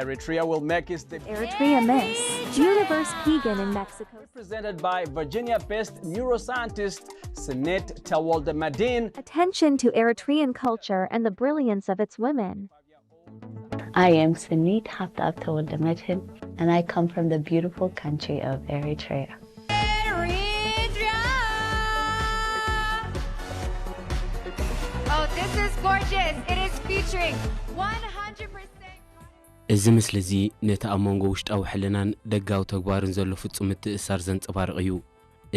Eritrea will make its debut. Eritrea Miss Universe Keegan in Mexico. Represented by Virginia-based neuroscientist Sinet Tawalda Madin. Attention to Eritrean culture and the brilliance of its women. I am Sunit Haptab Tawalda Madhin, and I come from the beautiful country of Eritrea. Eritrea. Oh, this is gorgeous. It is featuring one hundred percent. እዚ ምስሊ እዚ ነቲ ኣብ መንጎ ውሽጣዊ ሕልናን ደጋዊ ተግባርን ዘሎ ፍጹም ምትእስሳር ዘንጸባርቕ እዩ።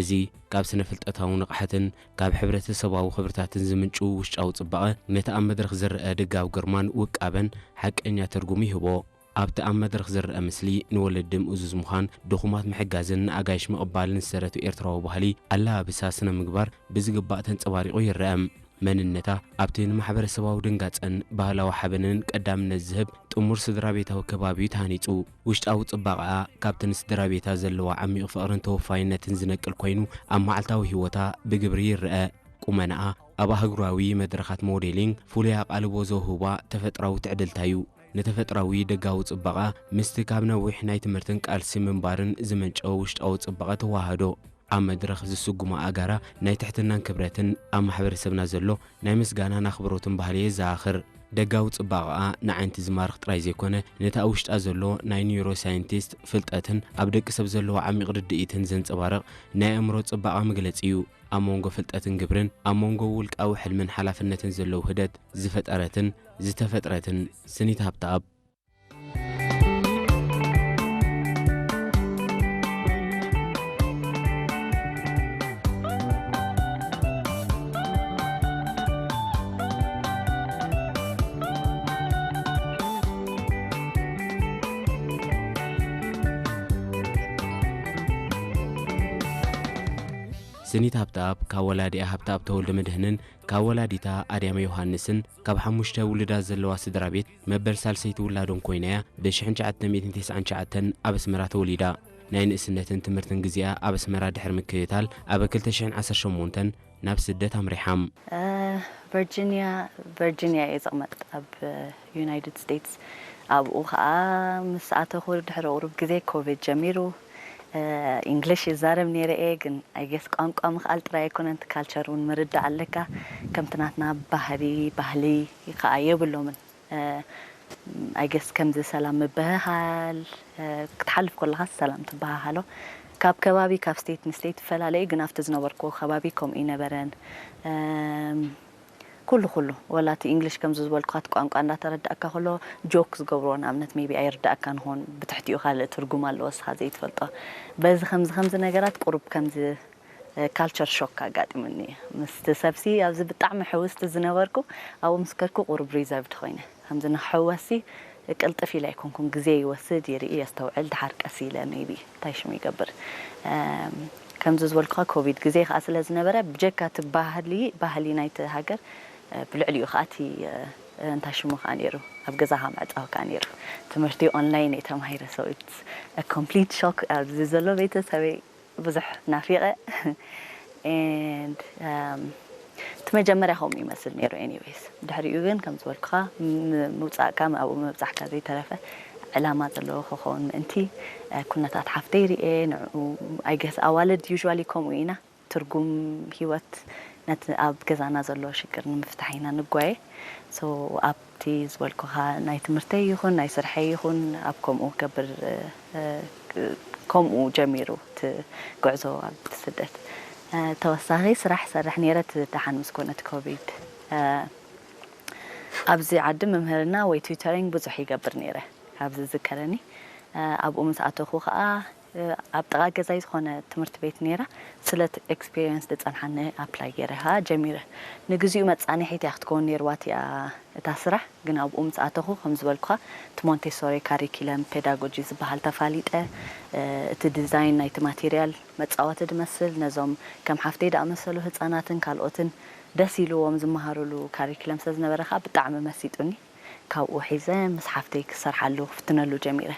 እዚ ካብ ስነ-ፍልጠታዊ ንቕሓትን ካብ ሕብረተሰባዊ ክብርታትን ዝምንጩ ውሽጣዊ ጽባቐ፣ ነቲ ኣብ መድረኽ ዝረኣ ደጋዊ ግርማን ውቃበን ሓቀኛ ትርጉም ይህቦ። ኣብቲ ኣብ መድረኽ ዝረኣ ምስሊ፣ ንወለዲ ምእዙዝ ምዃን፣ ድኹማት ምሕጋዝን ንኣጋይሽ ምቕባልን ዝሰረቱ ኤርትራዊ ባህሊ፣ ኣለባብሳ፣ ስነ-ምግባር ብዝግባእ ተንጸባሪቑ ይረአ። መንነታ ኣብቲ ንማሕበረሰባዊ ድንጋጸን ባህላዊ ሓበንን ቀዳምነት ዝህብ ጥሙር ስድራቤታዊ ከባቢ እዩ ተሃኒጹ። ውሽጣዊ ጽባቐኣ ካብቲ ንስድራቤታ ዘለዋ ዓሚቕ ፍቕርን ተወፋይነትን ዝነቅል ኮይኑ፣ ኣብ መዓልታዊ ህይወታ ብግብሪ ይረአ። ቁመናኣ ኣብ ኣህጉራዊ መድረኻት ሞዴሊንግ ፍሉይ ኣቓልቦ ዘውህባ ተፈጥራዊ ትዕድልታ እዩ። ንተፈጥራዊ ደጋዊ ጽባቐ ምስቲ ካብ ነዊሕ ናይ ትምህርትን ቃልሲ ምንባርን ዝመንጨወ ውሽጣዊ ጽባቐ ተዋህዶ። ኣብ መድረኽ ዝስጉማ ኣጋራ ናይ ትሕትናን ክብረትን ኣብ ማሕበረሰብና ዘሎ ናይ ምስጋናን ኣኽብሮትን ባህሊ የዘኻኽር። ደጋዊ ጽባቐኣ ንዓይንቲ ዝማርኽ ጥራይ ዘይኮነ፣ ነቲ ኣብ ውሽጣ ዘሎ ናይ ኒውሮሳይንቲስት ፍልጠትን ኣብ ደቂ ሰብ ዘለዎ ዓሚቕ ርድኢትን ዘንጸባርቕ ናይ ኣእምሮ ጽባቐ መግለጺ እዩ። ኣብ መንጎ ፍልጠትን ግብርን፣ ኣብ መንጎ ውልቃዊ ሕልምን ሓላፍነትን ዘሎ ውህደት ዝፈጠረትን ዝተፈጥረትን ስኒት ሃብተኣብ። ስኒት ሃብተኣብ ካብ ወላዲኣ ሃብተኣብ ተወልደ መድህንን ካብ ወላዲታ ኣድያመ ዮሃንስን ካብ ሓሙሽተ ውሉዳት ዘለዋ ስድራ ቤት መበል ሳልሰይቲ ውላዶም ኮይና እያ ብ ሽሕን ትሽዓተ ሚእትን ተስዓን ትሽዓተን ኣብ ኣስመራ ተወሊዳ። ናይ ንእስነትን ትምህርትን ግዜኣ ኣብ ኣስመራ ድሕሪ ምክትታል ኣብ ክልተ ሽሕን ዓሰርተ ሸሞንተን ናብ ስደት ኣምሪሓም። ቨርጂኒያ ቨርጂኒያ እየ ዝቕመጥ ኣብ ዩናይትድ ስቴትስ። ኣብኡ ከዓ ምስ ኣተኹ ድሕሪ ቁሩብ ግዜ ኮቪድ ጀሚሩ። ኢንግሊሽ ይዛረብ ነይረ እየ፣ ግን ኣይገስ ቋንቋ ምኽኣል ጥራይ ኣይኮነን፣ እቲ ካልቸር እውን ምርዳእ ኣለካ። ከምቲ ናትና ባህሪ ባህሊ ከዓ የብሎምን። ኣይገስ ከምዚ ሰላም ምብህሃል፣ ክትሓልፍ ከለኻ ሰላም ትበሃሃሎ። ካብ ከባቢ ካብ ስቴት ንስቴት ይፈላለ እዩ፣ ግን ኣብቲ ዝነበርኩዎ ከባቢ ከምኡ ይነበረን። ኩሉ ኩሉ ወላ እቲ ኢንግሊሽ ከምዚ ዝበልኩኻ እቲ ቋንቋ እንዳተረዳእካ ከሎ ጆክ ዝገብርዎ ንኣብነት ሜቢ ኣይርዳእካን ይኾን፣ ብትሕቲኡ ካልእ ትርጉም ኣለዎ እስኻ ዘይትፈልጦ። በዚ ከምዚ ከምዚ ነገራት ቁሩብ ከምዚ ካልቸር ሾክ ኣጋጢሙኒ። ምስቲ ሰብሲ ኣብዚ ብጣዕሚ ሕውስቲ ዝነበርኩ ኣብኡ ምስ ከድኩ ቁሩብ ሪዘርቭድ ኮይነ። ከምዚ ንክሕወሲ ቅልጥፍ ኢለ ኣይኮንኩን፣ ግዜ ይወስድ፣ ይርኢ፣ የስተውዕል፣ ድሓር ቀስ ኢለ ሜቢ እንታይ ሽሙ ይገብር። ከምዚ ዝበልኩኻ ኮቪድ ግዜ ከዓ ስለ ዝነበረ ብጀካ እቲ ባህሊ ባህሊ ናይቲ ሃገር ብልዕሊኡ ከዓ እቲ እንታይ ሽሙ ከዓ ነይሩ ኣብ ገዛኻ ምዕፃው ከዓ ነይሩ። ትምህርቲ ኦንላይን እየ ተማሂረ። So it's a complete shock ኣብዚ ዘሎ ቤተሰበይ ብዙሕ ናፊቐ and እቲ መጀመርያ ከምኡ ይመስል ነይሩ። Anyways ድሕሪኡ ግን ከም ዝበልኩኻ ምውፃእካ ኣብኡ ምብፃሕካ ዘይተረፈ ዕላማ ዘለዎ ክኸውን ምእንቲ ኩነታት ሓፍተይ ርኤ ንኡ I guess ኣዋልድ usually ከምኡ ኢና ትርጉም ሂወት ነቲ ኣብ ገዛና ዘሎ ሽግር ንምፍታሕ ኢና ንጓየ። So ኣብቲ ዝበልኩኻ ናይ ትምህርተይ ይኹን ናይ ስርሐይ ይኹን ኣብ ከምኡ ገብር ከምኡ ጀሚሩ እቲ ጉዕዞ ኣብ ስደት። ተወሳኺ ስራሕ ሰርሕ ነይረ እቲ ደሓን ምስ ኮነ እቲ ኮቪድ። ኣብዚ ዓዲ ምምህርና ወይ ቱተሪንግ ብዙሕ ይገብር ነይረ ካብ ዝዝከረኒ። ኣብኡ ምስ ኣተኹ ከዓ ኣብ ጥቓ ገዛይ ዝኾነ ትምህርቲ ቤት ነይራ። ስለቲ ኤክስፒሪየንስ ዝፀንሓኒ ኣፕላይ ገይረ ከዓ ጀሚረ። ንግዚኡ መፃንሒት እያ ክትከውን ነይርዋ እቲኣ እታ ስራሕ፣ ግን ኣብኡ ምስ ኣተኹ ከም ዝበልኩኻ እቲ ሞንቴሶሪ ካሪኪለም ፔዳጎጂ ዝበሃል ተፋሊጠ። እቲ ዲዛይን ናይቲ ማቴሪያል መፃወቲ ዝመስል ነዞም ከም ሓፍተይ ዝኣመሰሉ ህፃናትን ካልኦትን ደስ ኢልዎም ዝመሃሩሉ ካሪክለም ስለ ዝነበረ ከዓ ብጣዕሚ መሲጡኒ። ካብኡ ሒዘ ምስ ሓፍተይ ክሰርሓሉ ክፍትነሉ ጀሚረ።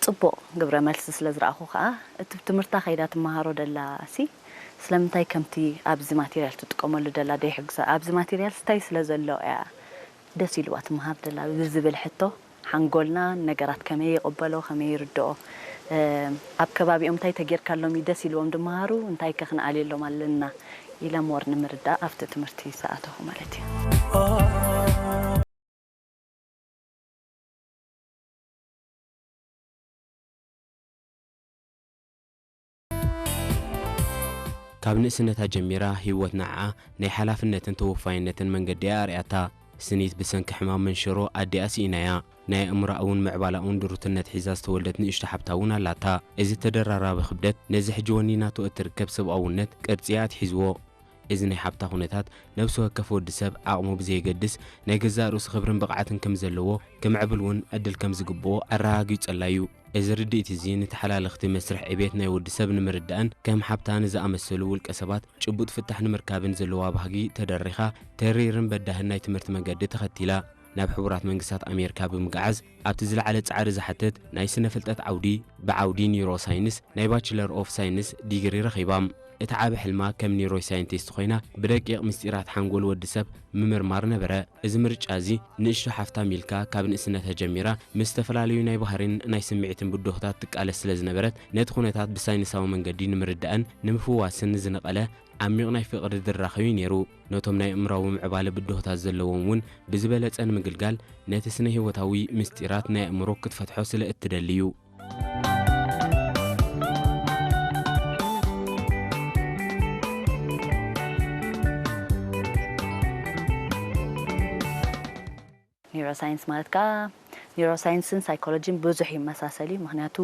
ፅቡቕ ግብረ መልሲ ስለ ዝረኣኹ ከዓ እቲ ትምህርታ ከይዳ ትመሃሮ ደላ ሲ ስለምንታይ ከምቲ ኣብዚ ማቴሪያል ትጥቀመሉ ደላ ደይሕግዛ ኣብዚ ማቴሪያል ስታይ ስለ ዘሎ እያ ደስ ኢልዋ ትመሃር ደላ ብዝብል ሕቶ ሓንጎልና ነገራት ከመይ ይቕበሎ፣ ከመይ ይርድኦ፣ ኣብ ከባቢኦም እንታይ ተጌርካሎም እዩ ደስ ኢልዎም ድመሃሩ፣ እንታይ ከ ክንኣልየሎም ኣለና ኢለ ሞር ንምርዳእ ኣብቲ ትምህርቲ ዝኣተኹ ማለት እዩ። ካብ ንእስነታ ጀሚራ ህይወት ንዓኣ ናይ ሓላፍነትን ተወፋይነትን መንገዲ እያ ኣርእያታ። ስኒት ብሰንኪ ሕማም መንሽሮ ኣዲኣ ስኢናያ። ናይ ኣእምሮኣውን ምዕባላውን ድሩትነት ሒዛ ዝተወልደት ንእሽቶ ሓብታ እውን ኣላታ። እዚ ተደራራቢ ክብደት ነዚ ሕጂ ወኒናቶ እትርከብ ሰብኣውነት ቅርጺ እያ ኣትሒዝዎ። እዚ ናይ ሓብታ ኩነታት ነብሲ ወከፍ ወዲ ሰብ ዓቕሙ ብዘየገድስ ናይ ገዛእ ርእሱ ክብርን ብቕዓትን ከም ዘለዎ ክምዕብል እውን ዕድል ከም ዝግብኦ ኣረጋጊጹላ እዩ። እዚ ርድኢት እዚ ንተሓላለኽቲ መስርሕ ዕቤት ናይ ወዲ ሰብ ንምርዳእን ከም ሓብታ ንዝኣመሰሉ ውልቀ ሰባት ጭቡጥ ፍታሕ ንምርካብን ዘለዋ ባህጊ ተደሪኻ ተሪርን በዳህን ናይ ትምህርቲ መገዲ ተኸቲላ ናብ ሕቡራት መንግስታት ኣሜሪካ ብምግዓዝ ኣብቲ ዝለዓለ ጻዕሪ ዝሓትት ናይ ስነ ፍልጠት ዓውዲ ብዓውዲ ኒውሮ ሳይንስ ናይ ባችለር ኦፍ ሳይንስ ዲግሪ ረኺባ። እቲ ዓቢ ሕልማ ከም ኒውሮ ሳይንቲስት ኮይና ብደቂቕ ምስጢራት ሓንጎል ወዲ ሰብ ምምርማር ነበረ። እዚ ምርጫ እዚ ንእሽቶ ሓፍታ ሚልካ ካብ ንእስነታ ጀሚራ ምስ ዝተፈላለዩ ናይ ባህሪን ናይ ስምዒትን ብድሆታት ትቃለስ ስለ ዝነበረት ነቲ ኩነታት ብሳይንሳዊ መንገዲ ንምርዳእን ንምፍዋስን ዝነቐለ ዓሚቕ ናይ ፍቕሪ ድራኸ እዩ ነይሩ። ነቶም ናይ ኣእምሮኣዊ ምዕባለ ብድሆታት ዘለዎም እውን ብዝበለጸ ንምግልጋል ነቲ ስነ ህይወታዊ ምስጢራት ናይ ኣእምሮ ክትፈትሖ ስለ እትደሊ እዩ። ኒውሮሳይንስ ማለት ከዓ ኒውሮሳይንስን ሳይኮሎጂን ብዙሕ ይመሳሰል እዩ። ምክንያቱ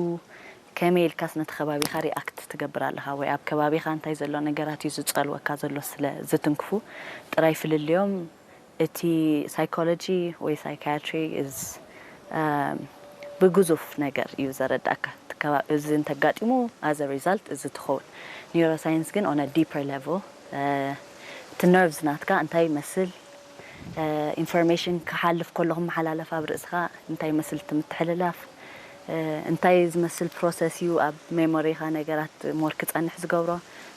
ከመይ ኢልካስ ነቲ ከባቢኻ ሪኣክት ትገብር ኣለኻ ወይ ኣብ ከባቢኻ እንታይ ዘሎ ነገራት እዩ ዝጸልወካ ዘሎ ስለ ዝትንክፉ ጥራይ ፍልልዮም እቲ ሳይኮሎጂ ወይ ሳይካያትሪ is ብግዙፍ ነገር እዩ ዘረዳእካ። እዚ እንተጋጢሙ as a result እዚ ትኸውን። ኒውሮሳይንስ ግን on a deeper level እቲ ነርቭስ ናትካ እንታይ ይመስል፣ ኢንፎርሜሽን ክሓልፍ ከሎ ክመሓላለፍ ኣብ ርእስኻ እንታይ ይመስል እቲ ምትሕልላፍ፣ እንታይ ዝመስል ፕሮሰስ እዩ ኣብ ሜሞሪኻ ነገራት ሞር ክጸንሕ ዝገብሮ፣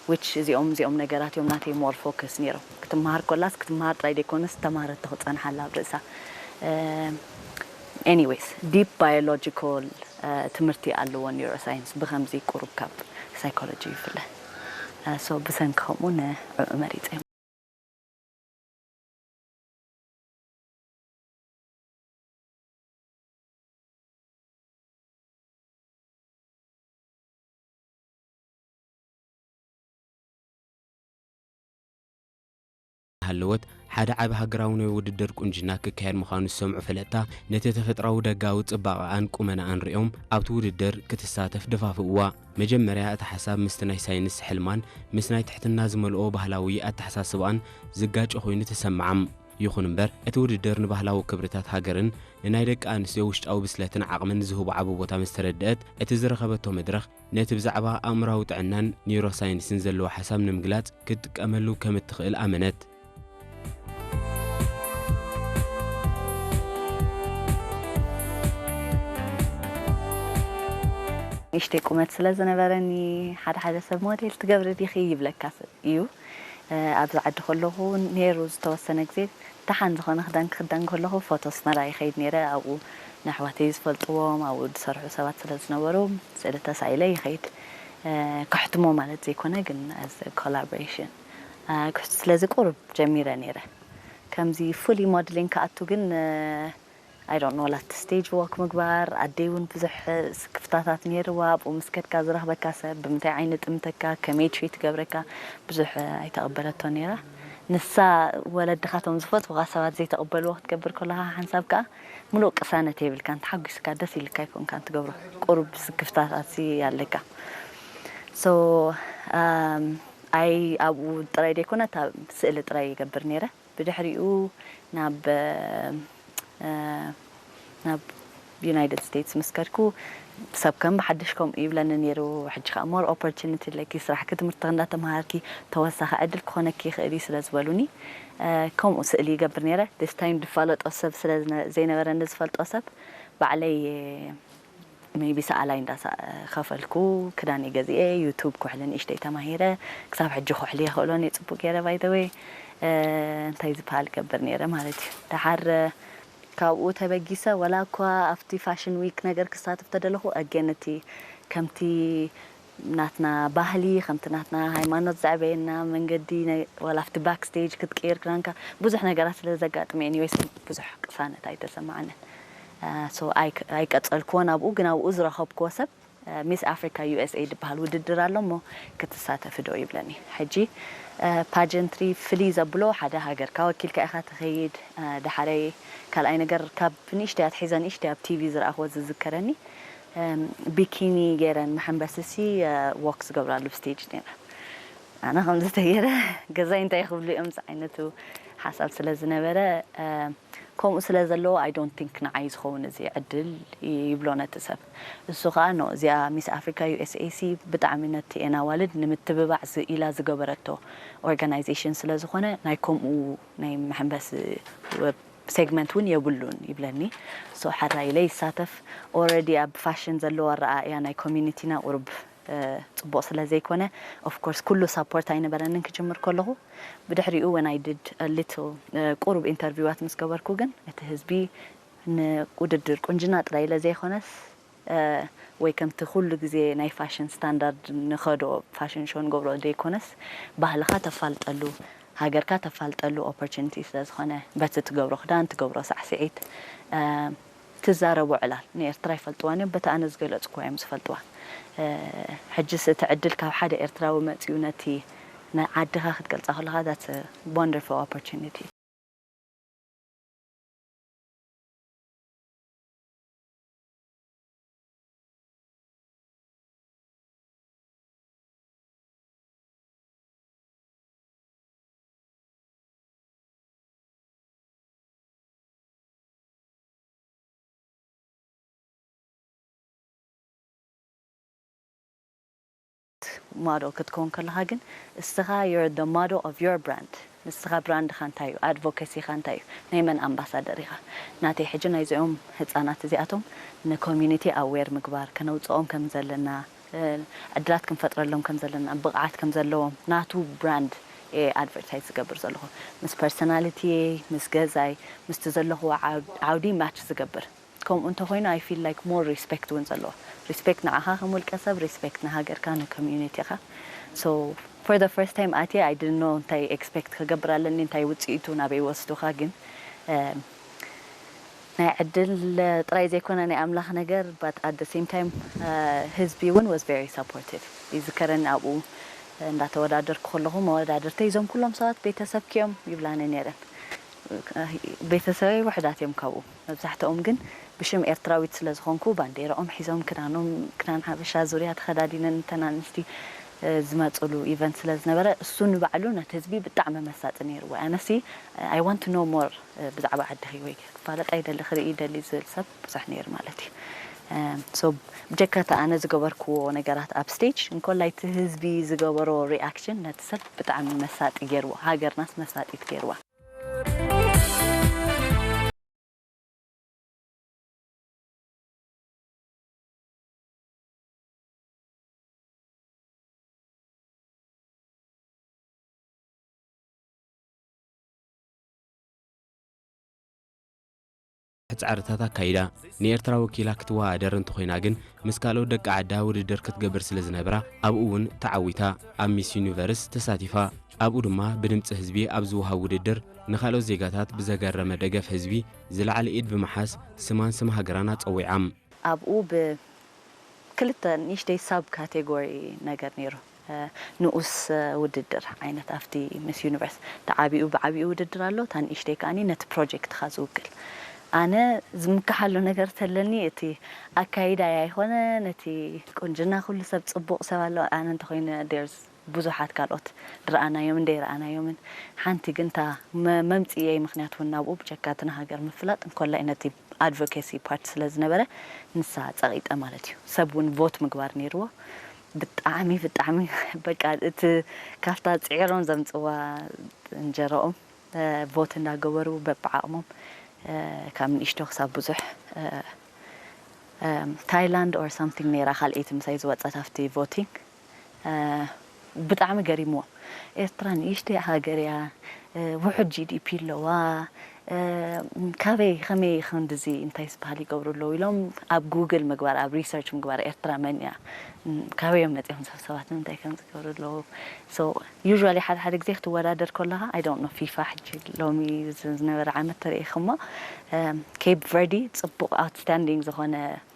which እዚኦም እዚኦም ነገራት እዮም ናተይ ሞር ፎከስ ነይሮም። ክትመሃር ከላስ ክትመሃር ጥራይ ዘይኮነስ ተማሃረቶ ክጸንሓላ ኣብ ርእሳ። ኤኒዌይስ ዲፕ ባዮሎጂካል ትምህርቲ ኣለዎ ኒውሮሳይንስ ብከምዚ ቁሩብ ካብ ሳይኮሎጂ ይፍለ። ሶ ብሰንኪ ከምኡ ንዕኡ መሪጸ። ሃለወት ሓደ ዓቢ ሃገራዊ ናይ ውድድር ቁንጅና ክካየድ ምዃኑ ዝሰምዑ ፈለጥታ ነቲ ተፈጥራዊ ደጋዊ ጽባቐኣን ቁመናኣን ሪኦም ኣብቲ ውድድር ክትሳተፍ ደፋፍእዋ። መጀመርያ እቲ ሓሳብ ምስቲ ናይ ሳይንስ ሕልማን ምስ ናይ ትሕትና ዝመልኦ ባህላዊ ኣተሓሳስባኣን ዝጋጮ ኮይኑ ተሰምዓ። ይኹን እምበር እቲ ውድድር ንባህላዊ ክብርታት ሃገርን ንናይ ደቂ ኣንስትዮ ውሽጣዊ ብስለትን ዓቕምን ዝህቦ ዓቢ ቦታ ምስ ተረድአት እቲ ዝረኸበቶ መድረኽ ነቲ ብዛዕባ ኣእምራዊ ጥዕናን ኒውሮሳይንስን ዘለዎ ሓሳብ ንምግላጽ ክትጥቀመሉ ከም እትኽእል ኣመነት። ንእሽተይ ቁመት ስለ ዝነበረኒ ሓደ ሓደ ሰብ ሞዴል ትገብሪ ዲኺ ይብለካ እዩ። ኣብዚ ዓዲ ከለኹ ነይሩ ዝተወሰነ ግዜ ደሓን ዝኾነ ክዳን ክኽደን ከለኹ ፎቶ ኣስመራ ይኸይድ ነይረ። ኣብኡ ንኣሕዋተይ ዝፈልጥዎም ኣብኡ ዝሰርሑ ሰባት ስለ ዝነበሩ ስእሊ ተሳኢለ ይኸይድ። ከሕትሞ ማለት ዘይኮነ ግን as a collaboration ክሕቱ ስለዚ ቁሩብ ጀሚረ ነይረ። ከምዚ ፉሊ ሞድሊንግ ክኣቱ ግን I don't know ላት ስቴጅ ዎክ ምግባር ኣደይ እውን ብዙሕ ስክፍታታት ነይርዋ። ኣብኡ ምስ ከድካ ዝረኽበካ ሰብ ብምንታይ ዓይኒ ጥምተካ ከመይ ትሪት ትገብረካ ብዙሕ ኣይተቐበለቶ ነይራ። ንሳ ወለድኻ እቶም ዝፈትውኻ ሰባት ዘይተቐበልዎ ክትገብር ከለኻ ሓንሳብ ከዓ ምሉእ ቅሳነት የብልካን። ተሓጒስካ ደስ ኢልካ ኣይኮንካን ትገብሮ። ቁሩብ ስክፍታታት ሲ ኣለካ። ሶ ኣይ ኣብኡ ጥራይ ዘይኮነ እታ ስእሊ ጥራይ ይገብር ነይረ። ብድሕሪኡ ናብ ናብ ዩናይትድ ስቴትስ ምስ ከድኩ ሰብ ከም ብሓድሽ ከምኡ ይብለኒ ነይሩ። ሕጂ ከዓ ሞር ኦፖርቹኒቲ ኣለኪ፣ ስራሕኪ ትምህርትኺ እንዳተምሃርኪ ተወሳኺ ዕድል ክኾነኪ ይኽእል እዩ ስለ ዝበሉኒ ከምኡ ስእሊ ይገብር ነይረ። ዲስ ታይም ዝፋለጦ ሰብ ስለ ዘይነበረኒ ዝፈልጦ ሰብ ባዕለይ ሜይቢ ሰኣላይ እንዳከፈልኩ ክዳን ገዚኤ ዩቱብ ኩሕሊ ንእሽተይ ተማሂረ። ክሳብ ሕጂ ኩሕሊ የኽእሎን እየ ፅቡቅ ገይረ ባይተወይ እንታይ ዝበሃል ገብር ነይረ ማለት እዩ። ደሓር ካብኡ ተበጊሰ ወላ እኳ ኣብቲ ፋሽን ዊክ ነገር ክሳተፍ ተደለኹ፣ ኣገን እቲ ከምቲ ናትና ባህሊ፣ ከምቲ ናትና ሃይማኖት ዘዕበየና መንገዲ፣ ናይ- ወላ ኣብቲ ባክስቴጅ ክትቅይር ክዳንካ ብዙሕ ነገራት ስለ ዘጋጥመ፣ ኤኒዌይስ ብዙሕ ቅሳነት ኣይተሰማዓንን። ሶ ኣይቀጸልክዎን ኣብኡ፣ ግን ኣብኡ ዝረኸብክዎ ሰብ ሚስ ኣፍሪካ ዩ ኤስ ኤ ዝበሃል ውድድር ኣሎ እሞ ክትሳተፊ ዶ ይብለኒ። ሕጂ ፓጀንትሪ ፍልይ ዘብሎ ሓደ ሃገርካ ወኪልካ ኢኻ ትኸይድ። ዳሓረይ ካልኣይ ነገር ካብ ንእሽተይ ኣትሒዘ ንእሽተይ ኣብ ቲቪ ዝረኣኽዎ ዝዝከረኒ ቢኪኒ ገይረን መሐንበስሲ ዎክ ዝገብራሉ ስቴጅ ነይረ። ኣነ ከምዚ ተገይረ ገዛይ እንታይ ክብሉ እዮም ዝዓይነቱ ሓሳብ ስለ ዝነበረ ከምኡ ስለ ዘለዎ I don't think ንዓይ ዝኸውን እዚ ዕድል ይብሎ ነቲ ሰብ። እሱ ከዓ ኖ እዚኣ ሚስ ኣፍሪካ ዩ ኤስ ኤ ሲ ብጣዕሚ ነቲ ኤን ኣዋልድ ንምትብባዕ ኢላ ዝገበረቶ ኦርጋናይዜሽን ስለ ዝኾነ ናይ ከምኡ ናይ መሐንበሲ ሴግመንት እውን የብሉን ይብለኒ። ሶ ሓራይ ኢለ ይሳተፍ። ኦረዲ ኣብ ፋሽን ዘለዎ ኣረኣእያ ናይ ኮሚኒቲና ቁሩብ ፅቡቕ ስለ ዘይኮነ ኦፍኮርስ ኩሉ ሳፖርት ኣይነበረንን ክጅምር ከለኹ። ብድሕሪኡ when I did a little ቁሩብ ኢንተርቪዋት ምስ ገበርኩ ግን እቲ ህዝቢ ንውድድር ቁንጅና ጥራይ ኢለ ዘይኮነስ ወይ ከምቲ ኩሉ ግዜ ናይ ፋሽን ስታንዳርድ ንኸዶ ፋሽን ሾ ንገብሮ ዘይኮነስ ባህልኻ ተፋልጠሉ ሃገርካ ተፋልጠሉ ኦፖርቹኒቲ ስለ ዝኾነ በቲ ትገብሮ ክዳን ትገብሮ ሳዕስዒት ትዛረቦ ዕላል ንኤርትራ ይፈልጥዋን እዮም በቲ ኣነ ዝገለፅኩዋ እዮም ዝፈልጥዋ። ሕጅስ እቲ ዕድል ካብ ሓደ ኤርትራዊ መፅኡ ነቲ ዓድኻ ክትገልፃ ከለኻ that's a wonderful opportunity። ሞደል ክትከውን ከለኻ ግን እስኻ you're the model of your brand። ንስኻ ብራንድኻ እንታይ እዩ? ኣድቮኬሲኻ እንታይ እዩ? ናይ መን ኣምባሳደር ኢኻ? ናተይ ሕጂ ናይዚኦም ህፃናት እዚኣቶም ንኮሚኒቲ ኣዌር ምግባር ከነውፅኦም ከም ዘለና ዕድላት ክንፈጥረሎም ከም ዘለና ብቕዓት ከም ዘለዎም ናቱ ብራንድ እየ ኣድቨርታይዝ ዝገብር ዘለኹ ምስ ፐርሶናሊቲ ምስ ገዛይ ምስቲ ዘለኹዎ ዓውዲ ማች ዝገብር ከምኡ እንተኮይኑ I feel like more respect እውን ዘለዎ respect ንዓኻ ከም ውልቀ ሰብ respect ንሃገርካ ንኮሚዩኒቲኻ so for the first time ኣትየ I didn't know እንታይ expect ክገብር ኣለኒ እንታይ ውፅኢቱ ናበይ ወስዱኻ ግን ናይ ዕድል ጥራይ ዘይኮነ ናይ ኣምላኽ ነገር but at the same time ህዝቢ እውን was very supportive ይዝከረኒ ኣብኡ እንዳተወዳደርኩ ከለኹ መወዳድርተይ እዞም ኩሎም ሰባት ቤተሰብኪ እዮም ይብላኒ ነይረን ቤተሰበይ ውሕዳት እዮም ካብኡ መብዛሕትኦም ግን ብሽም ኤርትራዊት ስለ ዝኾንኩ ባንዴራኦም ሒዞም ክዳኖም ክዳን ሓበሻ ዙርያ ተኸዳዲነን እተን ኣንስቲ ዝመፅሉ ኢቨንት ስለ ዝነበረ እሱ ንባዕሉ ነቲ ህዝቢ ብጣዕሚ መሳጢ ነይርዎ ኣነሲ I want to know more ብዛዕባ ዓድኺ ወይ ክፋለጥ ኣይደሊ ክርኢ ይደሊ ዝብል ሰብ ብዙሕ ነይሩ ማለት እዩ so ብጀካ እቲ ኣነ ዝገበርክዎ ነገራት ኣብ ስቴጅ እንኮላይ እቲ ህዝቢ ዝገበሮ ሪኣክሽን ነቲ ሰብ ብጣዕሚ መሳጢ ገይርዎ ሃገርናስ መሳጢት ገይርዋ ጻዕርታት ኣካይዳ ንኤርትራ ወኪላ ክትወዳደር እንተኾይና ግን ምስ ካልኦት ደቂ ዓዳ ውድድር ክትገብር ስለ ዝነብራ ኣብኡ እውን ተዓዊታ ኣብ ሚስ ዩኒቨርስ ተሳቲፋ ኣብኡ ድማ ብድምፂ ህዝቢ ኣብ ዝወሃብ ውድድር ንኻልኦት ዜጋታት ብዘገረመ ደገፍ ህዝቢ ዝለዓለ ኢድ ብምሓዝ ስማን ስም ሃገራን ኣፀዊዓም። ኣብኡ ብክልተ ንእሽተይ ሳብ ካቴጎሪ ነገር ነይሩ ንኡስ ውድድር ዓይነት ኣብቲ ምስ ዩኒቨርስ ተዓቢኡ ብዓቢኡ ውድድር ኣሎ እታ ንእሽተይ ከዓኒ ነቲ ፕሮጀክትኻ ዝውክል ኣነ ዝምክሓሉ ነገር ተለኒ እቲ ኣካይዳይ ኣይኮነ ነቲ ቁንጅና ኩሉ ሰብ ፅቡቕ ሰብ ኣሎ ኣነ እንተኮይነ ርስ ብዙሓት ካልኦት ድረኣናዮምን ደይረኣናዮምን ሓንቲ ግን እታ መምፅእየይ ምክንያት እውን ናብኡ ብጀካ እቲ ንሃገር ምፍላጥ እንኮላይ ነቲ ኣድቮኬሲ ፓርት ስለ ዝነበረ ንሳ ፀቒጠ ማለት እዩ ሰብ እውን ቮት ምግባር ነይርዎ ብጣዕሚ ብጣዕሚ በቃ እቲ ካብታ ፅዒሮም ዘምፅዋ እንጀረኦም ቮት እንዳገበሩ በብዓቕሞም ካብ ንእሽቶ ክሳብ ብዙሕ ታይላንድ or something ነይራ ካልኣይቲ ምሳይ ዝወፀት ኣብቲ ቮቲንግ ብጣዕሚ ገሪምዎም ኤርትራ ንእሽተይ ሃገር እያ ውሑድ ጂ ዲ ፒ ኣለዋ ካበይ ከመይ ክንድዚ እንታይ ዝበሃል ይገብሩ ኣለዉ ኢሎም ኣብ ጉግል ምግባር ኣብ ሪሰርች ምግባር ኤርትራ መን እያ ካበዮም መፂኦም ሰብ ሰባት እንታይ ከም ዝገብሩ ኣለዉ። So usually ሓደ ሓደ ግዜ ክትወዳደር ከለኻ I don't know ፊፋ ሕጂ ሎሚ ዝነበረ ዓመት ተርእይኽሞ ኬፕ ቨርዲ ፅቡቕ ኣውትስታንዲንግ ዝኾነ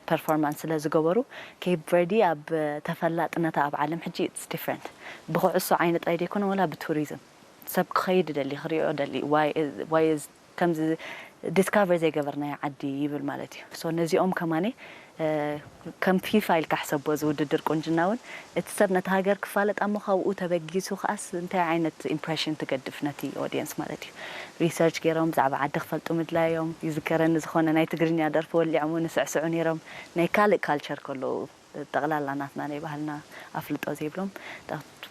ፐርፎርማንስ ስለ ዝገበሩ ኬፕ ቨርዲ ኣብ ተፈላጥነታ ኣብ ዓለም ሕጂ it's different ብኩዕሶ ዓይነ ጥራይ ዘይኮነ ወላ ብቱሪዝም ሰብ ክኸይድ ደሊ ክሪኦ ደሊ ዋይ ከምዚ ዲስካቨር ዘይገበርናዮ ዓዲ ይብል ማለት እዩ። So ነዚኦም ከማኒ ከም ፊፋ ኢልካ ሕሰቦ እዚ ውድድር ቁንጅና እውን እቲ ሰብ ነቲ ሃገር ክፋለጥ ኣሞ ካብኡ ተበጊሱ ከኣስ እንታይ ዓይነት ኢምፕሬሽን ትገድፍ ነቲ ኦዲየንስ ማለት እዩ። ሪሰርች ገይሮም ብዛዕባ ዓዲ ክፈልጡ ምድላዮም ይዝከረኒ ዝኾነ ናይ ትግርኛ ደርፊ ወሊዖም እውን ይስዕስዑ ነይሮም። ናይ ካልእ ካልቸር ከለዉ ጠቕላላ ናትና ናይ ባህልና ኣፍልጦ ዘይብሎም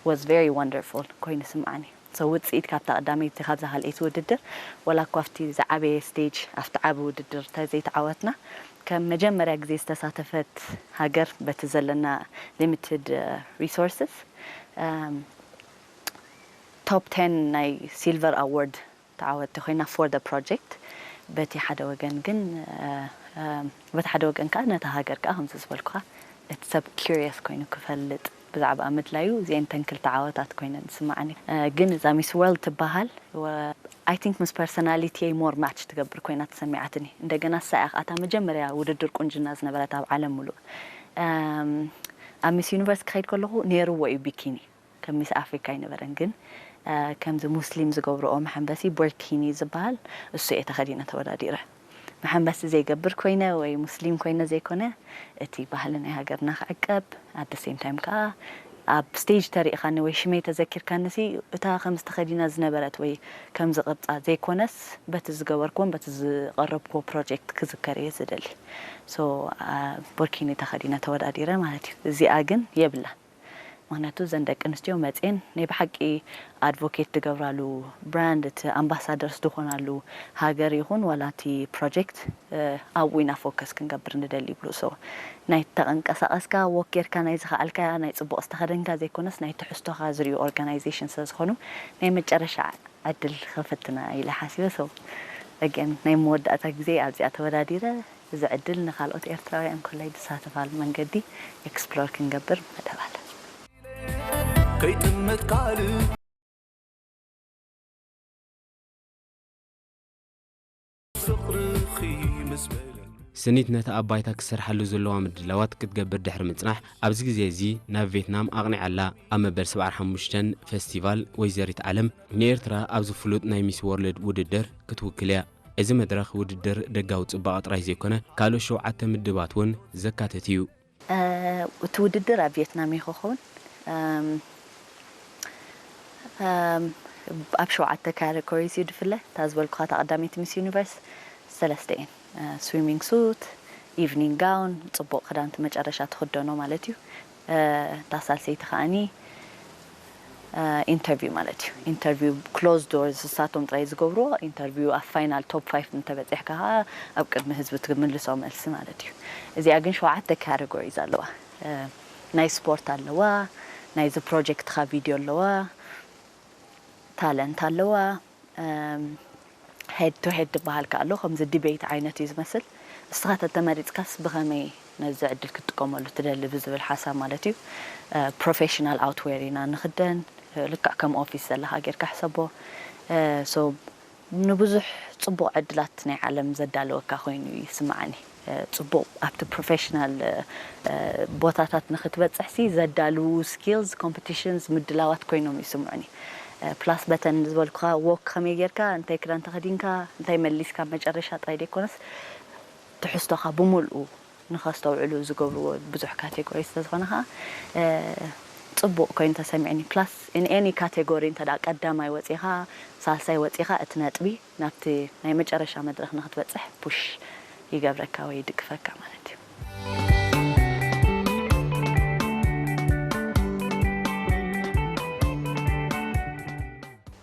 was very wonderful ኮይኑ ስምዓኒ። So ውፅኢት ካብታ ቀዳመይቲ ካብዛ ካልኣይቲ ውድድር ወላ እኳ ኣብቲ ዝዓበየ ስቴጅ ኣብቲ ዓቢ ውድድር ተዘይተዓወትና ከም መጀመርያ ግዜ ዝተሳተፈት ሃገር በቲ ዘለና ሊሚትድ ሪሶርስስ ቶፕ ቴን ናይ ሲልቨር ኣዋርድ ተዓወቲ ኮይና for the project በቲ ሓደ ወገን ግን በቲ ሓደ ወገን ከዓ ነታ ሃገር ከዓ ከምዚ ዝበልኩኻ እቲ ሰብ ኪሪየስ ኮይኑ ክፈልጥ ብዛዕባ ምድላዩ እዚአን ተንክልተ ዓወታት ኮይነን ዝስማዓኒ። ግን እዛ ሚስ ወርልድ ትበሃል I think ምስ ፐርሶናሊቲ ሞር ማች ትገብር ኮይና ተሰሚዓትኒ። እንደገና እሳ እያ ከዓ እታ መጀመርያ ውድድር ቁንጅና ዝነበረት ኣብ ዓለም ሙሉእ። ኣብ ሚስ ዩኒቨርስ ክኸይድ ከለኹ ነይርዎ እዩ ቢኪኒ ከም ሚስ ኣፍሪካ ኣይነበረን ግን ከምዚ ሙስሊም ዝገብርኦ መሐንበሲ ቦርኪኒ ዝበሃል እሱ እየ ተኸዲነ ተወዳዲረ። መሐንበሲ ዘይገብር ኮይነ ወይ ሙስሊም ኮይነ ዘይኮነ እቲ ባህሊ ናይ ሃገርና ክዕቀብ ኣደ ሴም ታይም ከዓ ኣብ ስቴጅ ተሪእኻኒ ወይ ሽመይ ተዘኪርካኒ ሲ እታ ከም ዝተኸዲና ዝነበረት ወይ ከም ዝቕብፃ ዘይኮነስ በቲ ዝገበርክዎን በቲ ዝቐረብክዎ ፕሮጀክት ክዝከር እየ ዝደሊ። ሶ ቦርኪኒ ተኸዲነ ተወዳዲረ ማለት እዩ። እዚኣ ግን የብላን። ምክንያቱ እዘን ደቂ ኣንስትዮ መፅኤን ናይ ብሓቂ ኣድቮኬት ዝገብራሉ ብራንድ እቲ ኣምባሳደርስ ዝኾናሉ ሃገር ይኹን ዋላ እቲ ፕሮጀክት ኣብኡ ኢና ፎከስ ክንገብር ንደሊ ይብሉ። ሶ ናይ ተቐንቀሳቐስካ ወክ ጌርካ ናይ ዝኸኣልካ ናይ ፅቡቕ ዝተኸደንካ ዘይኮነስ ናይ ትሕዝቶኻ ዝርዩ ኦርጋናይዜሽን ስለ ዝኾኑ ናይ መጨረሻ ዕድል ክፍትና ኢለ ሓሲበ። ሶ ኣገን ናይ መወዳእታ ግዜ ኣብዚኣ ተወዳዲረ እዚ ዕድል ንካልኦት ኤርትራውያን ኮላይ ዝሳተፋሉ መንገዲ ኤክስፕሎር ክንገብር መደብ ኣለ። ከይጥምት ካልእ ፍቕርኺ ምስ በለ ስኒት ነቲ ኣብ ባይታ ክሰርሓሉ ዘለዋ ምድላዋት ክትገብር ድሕሪ ምጽናሕ፣ ኣብዚ ግዜ እዚ ናብ ቬትናም ኣቕኒዓ ኣላ። ኣብ መበል ሰብዓን ሓሙሽተን ፈስቲቫል ወይዘሪት ዓለም ንኤርትራ ኣብዚ ፍሉጥ ናይ ሚስ ዎርልድ ውድድር ክትውክል እያ። እዚ መድረኽ ውድድር ደጋዊ ጽባቐ ጥራይ ዘይኮነ፣ ካልኦት ሸውዓተ ምድባት እውን ዘካትት እዩ። እቲ ውድድር ኣብ ቪየትናም እዩ ክኸውን። ኣብ ሸውዓተ ካተጎሪስ እዩ ድፍለ። እታ ዝበልኩኻ እታ ቀዳመይቲ ሚስ ዩኒቨርስ ሰለስተ እየን። ስዊሚንግ ሱት፣ ኢቭኒንግ ጋውን፣ ፅቡቕ ክዳንቲ መጨረሻ ትኽደኖ ማለት እዩ። እታ ሳልሰይቲ ከዓኒ ኢንተርቪው ማለት እዩ። ኢንተርቪው ክሎዝ ዶርስ እሳቶም ጥራይ ዝገብርዎ ኢንተርቪው ኣብ ፋይናል ቶፕ ፋይፍ እንተበፂሕካ ከዓ ኣብ ቅድሚ ህዝቢ ትምልሶ መልሲ ማለት እዩ። እዚኣ ግን ሸውዓተ ካተጎሪስ ኣለዋ። ናይ ስፖርት ኣለዋ፣ ናይዚ ፕሮጀክትኻ ቪድዮ ኣለዋ፣ ታለንት ኣለዋ፣ ሄድ ቱ ሄድ ዝበሃል ከ ኣሎ፣ ከምዚ ዲቤት ዓይነት እዩ ዝመስል። እስኻ ተተመሪፅካስ ብኸመይ ነዚ ዕድል ክትጥቀመሉ ትደሊ ብዝብል ሓሳብ ማለት እዩ። ፕሮፌሽናል ኣውትዌር ኢና ንኽደን፣ ልክዕ ከም ኦፊስ ዘለኻ ጌርካ ሕሰቦ። ሶ ንብዙሕ ፅቡቕ ዕድላት ናይ ዓለም ዘዳለወካ ኮይኑ ይስምዓኒ። ፅቡቕ ኣብቲ ፕሮፌሽናል ቦታታት ንክትበፅሕሲ ዘዳልዉ ስኪልስ ኮምፒቲሽንስ ምድላዋት ኮይኖም ይስምዑኒ። ፕላስ በተን ዝበልኩኻ ዎክ ከመይ ጌርካ እንታይ ክዳን ተኸዲንካ እንታይ መሊስካ መጨረሻ ጥራይ ዘይኮነስ ትሕዝቶኻ ብምልኡ ንኸስተውዕሉ ዝገብርዎ ብዙሕ ካቴጎሪ ስለዝኾነ ከዓ ፅቡቕ ኮይኑ ተሰሚዕኒ። ፕላስ ኢን ኤኒ ካቴጎሪ እንተ ቀዳማይ ወፂኻ ሳልሳይ ወፂኻ እቲ ነጥቢ ናብቲ ናይ መጨረሻ መድረኽ ንክትበፅሕ ፑሽ ይገብረካ ወይ ይድግፈካ ማለት እዩ።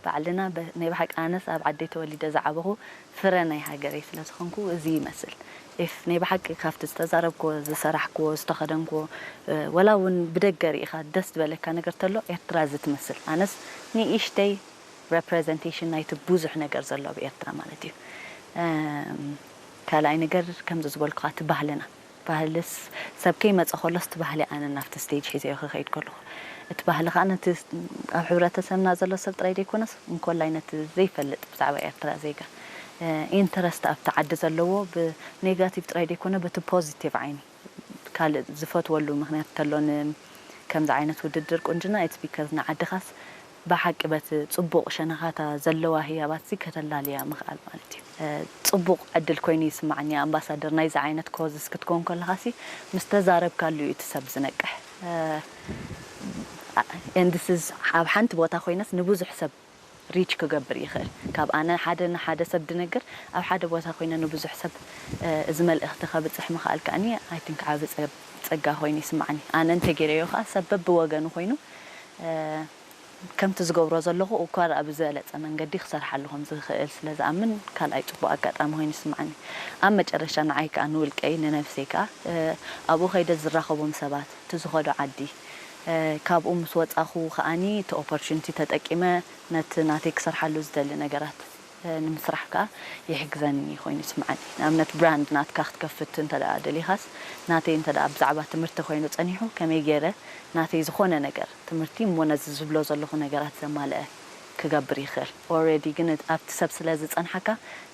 ባዕልና ናይ ብሓቂ ኣነስ ኣብ ዓደይ ተወሊደ ዝዓበኹ ፍረ ናይ ሃገረይ ስለ ዝኾንኩ እዚ ይመስል ኢፍ ናይ ብሓቂ ካብቲ ዝተዛረብክዎ ዝሰራሕክዎ ዝተኸደንክዎ ወላ እውን ብደገ ርኢኻ ደስ ዝበለካ ነገር ተሎ ኤርትራ እዚ ትመስል ኣነስ ንእሽተይ ረፕረዘንቴሽን ናይቲ ብዙሕ ነገር ዘሎ ኣብ ኤርትራ ማለት እዩ። ካልኣይ ነገር ከምዚ ዝበልኩኻ እቲ ባህልና፣ ባህልስ ሰብ ከይመፀ ከሎስ እቲ ባህሊ ኣነ ናብቲ ስቴጅ ሒዘዮ ክኸይድ ከለኹ፣ እቲ ባህሊ ከዓ ነቲ ኣብ ሕብረተሰብና ዘሎ ሰብ ጥራይ ዘይኮነስ እንኮላይ ነቲ ዘይፈልጥ ብዛዕባ ኤርትራ ዜጋ ኢንተረስት ኣብቲ ዓዲ ዘለዎ ብኔጋቲቭ ጥራይ ዘይኮነ በቲ ፖዚቲቭ ዓይኒ ካልእ ዝፈትወሉ ምኽንያት ተሎኒ ከምዚ ዓይነት ውድድር ቁንጅና ኢትስ ቢካዝ ንዓድኻስ ብሓቂ በቲ ጽቡቕ ሸነኻታ ዘለዋ ህያባትሲ ከተላልያ ምኽኣል ማለት እዩ። ጽቡቕ ዕድል ኮይኑ ይስማዓኒ ኣምባሳደር ናይዚ ዓይነት ኮዝስ ክትከውን ከለኻሲ ምስ ተዛረብካሉ እዩ እቲ ሰብ ዝነቅሕ። And this is ኣብ ሓንቲ ቦታ ኮይነስ ንብዙሕ ሰብ ሪች ክገብር ይኽእል። ካብ ኣነ ሓደ ንሓደ ሰብ ድነግር ኣብ ሓደ ቦታ ኮይነ ንብዙሕ ሰብ እዚ መልእኽቲ ከብፅሕ ምኽኣል ከኣኒ ኣይ ቲንክ ዓብ ፀጋ ኮይኑ ይስማዓኒ። ኣነ እንተገይረዮ ከዓ ሰብ በብወገኑ ኮይኑ ከምቲ ዝገብሮ ዘለኹ እኳ ደኣ ብዝበለፀ መንገዲ ክሰርሓሉ ከም ዝኽእል ስለ ዝኣምን ካልኣይ ፅቡቕ ኣጋጣሚ ኮይኑ ይስማዓኒ። ኣብ መጨረሻ ንዓይ ከዓ ንውልቀይ ንነብሰይ ከዓ ኣብኡ ከይደ ዝራኸቦም ሰባት እቲ ዝኸዶ ዓዲ ካብኡ ምስ ወፃኹ ከኣኒ እቲ ኦፖርቹኒቲ ተጠቂመ ነቲ ናተይ ክሰርሓሉ ዝደሊ ነገራት ንምስራሕ ከኣ ይሕግዘኒ ኮይኑ ይስምዓኒ። ንኣብነት ብራንድ ናትካ ክትከፍት እንተ ደኣ ደሊኻስ ናተይ እንተ ደኣ ብዛዕባ ትምህርቲ ኮይኑ ጸኒሑ ከመይ ገይረ ናተይ ዝኾነ ነገር ትምህርቲ እሞ ነዚ ዝብሎ ዘለኹ ነገራት ዘማልአ ክገብር ይኽእል። ኦረዲ ግን ኣብቲ ሰብ ስለ ዝጸንሓካ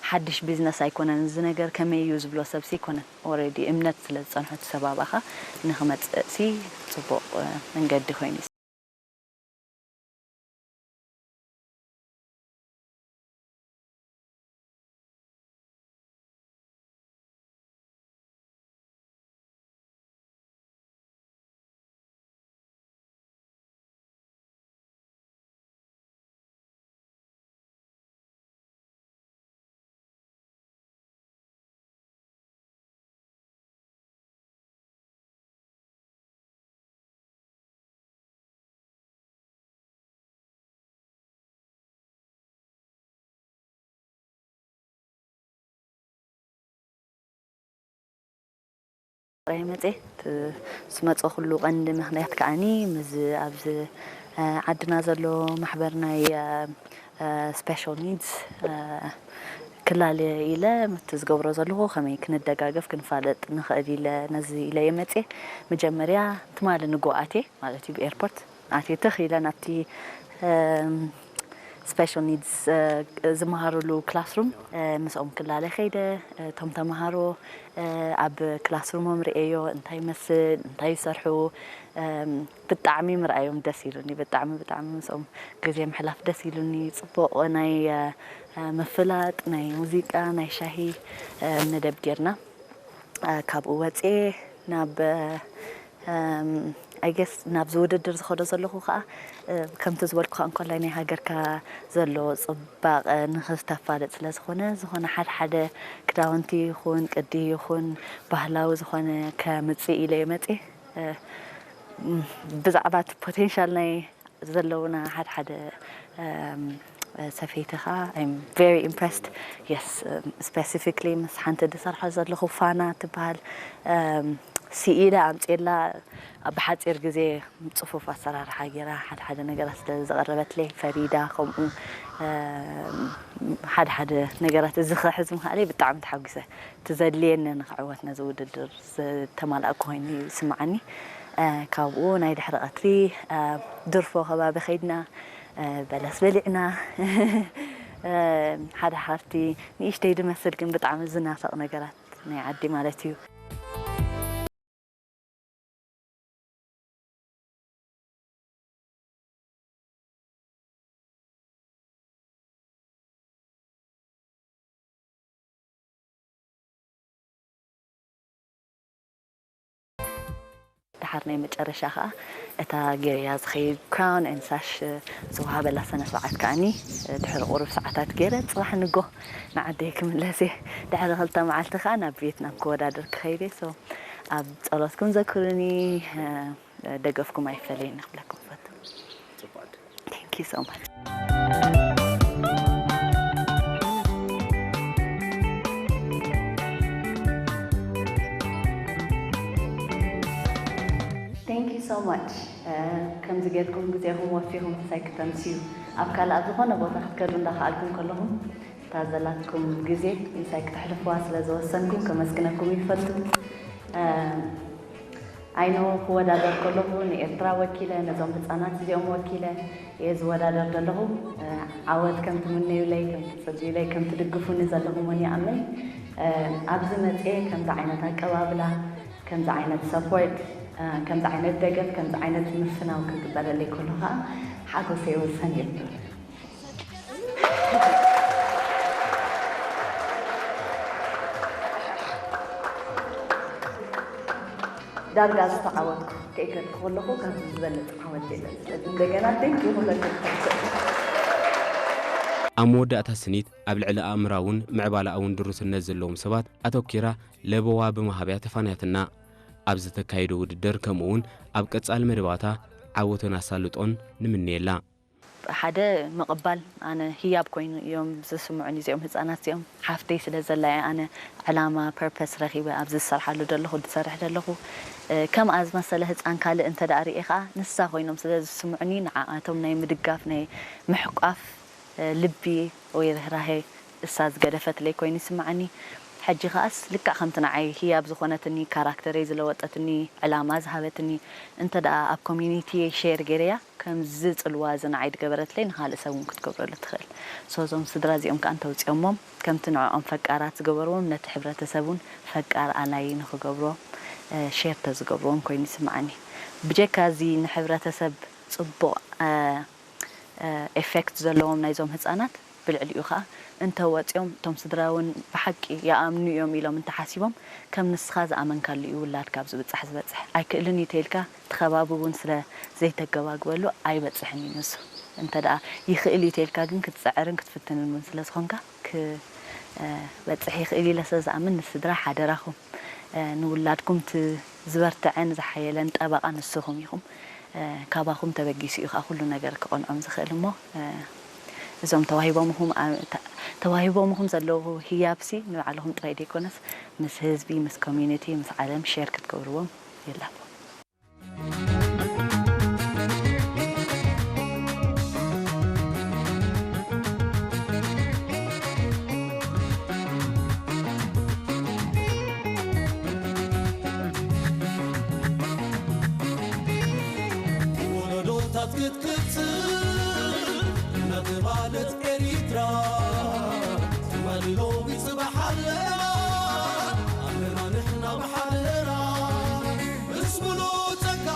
ሓድሽ ቢዝነስ ኣይኮነን እዚ ነገር ከመይ እዩ ዝብሎ ሰብሲ ኣይኮነን። ኦረዲ እምነት ስለ ዝጸንሖ እቲ ሰብ ኣባኻ ንኽመጽእሲ ጽቡቕ መንገዲ ኮይኑ ጥራይ መፅየ ዝመፀ ኩሉ ቀንዲ ምክንያት ከዓኒ ምስ ኣብዚ ዓድና ዘሎ ማሕበር ናይ ስፔሻል ኒድስ ክላለ ኢለ ምቲ ዝገብሮ ዘለኹ ከመይ ክንደጋገፍ ክንፋለጥ ንኽእል ኢለ ነዚ ኢለ እየ መፅየ። መጀመርያ ትማሊ ንጎኣቴ ማለት እዩ ብኤርፖርት ኣትየ ትኽ ኢለ ናብቲ ስፔሻል ኒድስ ዝመሃሩሉ ክላስሩም ምስኦም ክላለ ከይደ እቶም ተምሃሮ ኣብ ክላስሩሞም ርእየዮ እንታይ ይመስል እንታይ ይሰርሑ ብጣዕሚ ምርኣዮም ደስ ኢሉኒ ብጣዕሚ ብጣዕሚ ምስኦም ግዜ ምሕላፍ ደስ ኢሉኒ ፅቡቕ ናይ ምፍላጥ ናይ ሙዚቃ ናይ ሻሂ መደብ ጌርና ካብኡ ወፅየ ናብ I guess ናብዚ ውድድር ዝኸዶ ዘለኹ ከዓ ከምቲ ዝበልኩኻ እንኮላይ ናይ ሃገርካ ዘሎ ፅባቐ ንኽተፋልጥ ስለ ዝኾነ ዝኾነ ሓደ ሓደ ክዳውንቲ ይኹን ቅዲ ይኹን ባህላዊ ዝኾነ ከምፅእ ኢለ እየ መፅየ ብዛዕባ እቲ ፖቴንሻል ናይ ዘለውና ሓደ ሓደ ሰፈይቲ ከዓ I'm very impressed yes specifically ምስ ሓንቲ ዝሰርሖ ዘለኹ ፋና ትበሃል ስኢለ ኣምፅኤላ ብሓፂር ግዜ ፅፉፍ ኣሰራርሓ ገይራ ሓደ ሓደ ነገራት ስለ ዘቕረበትለይ ፈሪዳ ከምኡ ሓደ ሓደ ነገራት እዚ ክሕዝ ምኽኣለይ ብጣዕሚ ተሓጒሰ እቲ ዘድልየኒ ንክዕወት ነዚ ውድድር ዝተማላእኩ ኮይኑ ይስምዓኒ። ካብኡ ናይ ድሕሪ ቀትሪ ድርፎ ከባቢ ከይድና በለስ በሊዕና ሓደ ሓርቲ ንእሽተይ ድመስል ግን ብጣዕሚ ዝናፈቕ ነገራት ናይ ዓዲ ማለት እዩ። ድሓር ናይ መጨረሻ ከዓ እታ ገይረያ ዝኸይድ crown and sash ዝወሃበላ ሰነ ስርዓት ከዓኒ ድሕሪ ቁሩብ ሰዓታት ገይረ ፅባሕ ንጎ ንዓደይ ክምለስ እየ። ድሕሪ ክልተ መዓልቲ ከዓ ናብ ቪየትናም ክወዳደር ክኸይድ እየ። So ኣብ ጸሎትኩም ዘክሩኒ፣ ደገፍኩም ኣይፈለየኒ ክብለኩም እፈቱ። Thank you so much. Thank you so much. ከምዚ ጌርኩም ግዜኹም ወፊኹም ምሳይ ክተምስዩ ኣብ ካልእ ኣብ ዝኾነ ቦታ ክትከዱ እንዳኸኣልኩም ከለኹም እታ ዘላትኩም ግዜ ምሳይ ክተሕልፍዋ ስለ ዝወሰንኩም ከመስግነኩም ይፈቱ። ኣይ ኖ ክወዳደር ከለኹ ንኤርትራ ወኪለ፣ ነዞም ህጻናት እዚኦም ወኪለ እየ ዝወዳደር ዘለኹ። ዓወት ከም ትምነዩለይ፣ ከም ትጽልዩለይ፣ ከም ትድግፉኒ ዘለኹም እውን ይኣምን። ኣብዚ መጽኤ ከምዚ ዓይነት ኣቀባብላ፣ ከምዚ ዓይነት ሰፖርት፣ ከምዚ ዓይነት ደገፍ፣ ከምዚ ዓይነት ምፍናው ክግበረለይ ከሎ ከዓ ሓጎሰይ ወሰን የብሉን። ዳርጋ ዝተዓወትኩ ከይከድኩ ከለኹ ካብዚ ዝበለፅ ዓወት የለን። ስለዚ እንደገና ቴንኪ ኩለኩም። ኣብ መወዳእታ ስኒት ኣብ ልዕሊ ኣእምራውን ምዕባላኣውን ድሩትነት ዘለዎም ሰባት ኣተኪራ ለበዋ ብምሃብያ ተፋንያትና። ኣብ ዝተካየደ ውድድር ከምኡውን ኣብ ቀጻሊ መደባታ ዓወትን ኣሳልጦን ንምነየላ። ሓደ ምቕባል ኣነ ህያብ ኮይኑ እዮም ዝስምዑኒ እዚኦም ህፃናት እዚኦም ሓፍተይ ስለ ዘላ እየ ኣነ ዕላማ ፐርፐስ ረኺበ ኣብዚ ዝሰርሓሉ ዘለኹ ዝሰርሕ ዘለኹ ከምኣ ዝመሰለ ህፃን ካልእ እንተ ደኣ ርእየ ከዓ ንሳ ኮይኖም ስለ ዝስምዑኒ ንዓኣቶም ናይ ምድጋፍ ናይ ምሕቋፍ ልቢ ወይ ርህራሄ እሳ ዝገደፈትለይ ኮይኑ ይስምዓኒ ሕጂ ከኣስ ልክዕ ከምቲ ንዓይ ህያብ ዝኾነትኒ ካራክተረይ ዝለወጠትኒ ዕላማ ዝሃበትኒ እንተ ደኣ ኣብ ኮሚኒቲየይ ሼር ገይረያ ከምዚ ጽልዋ እዚ ንዓይ ዝገበረትለይ ንኻልእ ሰብ እውን ክትገብረሉ ትኽእል so እዞም ስድራ እዚኦም ከዓ እንተውፅኦሞም ከምቲ ንዕኦም ፈቃራት ዝገበርዎም ነቲ ሕብረተሰብ እውን ፈቃር ኣላይ ንኽገብሮ ሼር ተዝገብርዎም ኮይኑ ይስምዓኒ ብጀካ እዚ ንሕብረተሰብ ፅቡቕ effect ዘለዎም ናይዞም ህፃናት ብልዕሊኡ ከዓ እንተ ወፂኦም እቶም ስድራ እውን ብሓቂ ይኣምኑ እዮም ኢሎም እንተሓሲቦም ከም ንስኻ ዝኣመንካሉ እዩ ውላድካ ኣብ ዝብፃሕ ዝበፅሕ ኣይክእልን እዩ ተይልካ እቲ ከባቢ እውን ስለ ዘይተገባግበሉ ኣይበፅሕን እዩ ንሱ እንተ ደኣ ይኽእል እዩ ተይልካ ግን ክትፅዕርን ክትፍትንን እውን ስለ ዝኾንካ ክበፅሕ ይኽእል ኢለ ስለ ዝኣምን ንስድራ ሓደራኹም ንውላድኩም እቲ ዝበርትዐን ዝሓየለን ጠበቓ ንስኹም ኢኹም ካባኹም ተበጊሱ እዩ ከዓ ኩሉ ነገር ክቐንዖም ዝኽእል እሞ እዞም ተዋሂቦምኹም ተዋሂቦምኹም ዘለዉ ህያብሲ ንባዕልኹም ጥራይ ዘይኮነስ ምስ ህዝቢ ምስ ኮሚኒቲ ምስ ዓለም ሼር ክትገብርዎም ይላቦ ወለዶታት ክትቅጽል እናተባለት ኤሪትራ ትማሊ ሎሚ ጽባሕ ኣለና ኣለና ንሕና ብሓለና ምስ ሙሉእ ጸጋ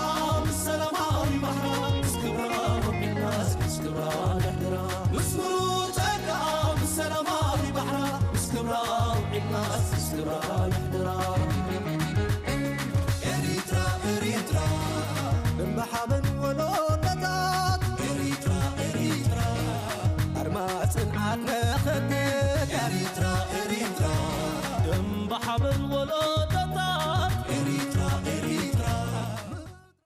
ምስ ሰላማዊ ባሕራ ምስ ክብራ ወቢናስ ምስ ክብራ ንሕድራ ምስ ሙሉእ ጸጋ ምስ ሰላማዊ ባሕራ ምስ ክብራ ውዒልናስ ምስ ክብራ ንሕድራ ኤሪትራ ኤሪትራ እምባ ሓበን ወለዶታት ኤሪትራ ኤሪትራ ኣርማ ጽንዓት መኸተት ኤሪትራ ኤሪትራ እምባ ሓበን ወለዶታት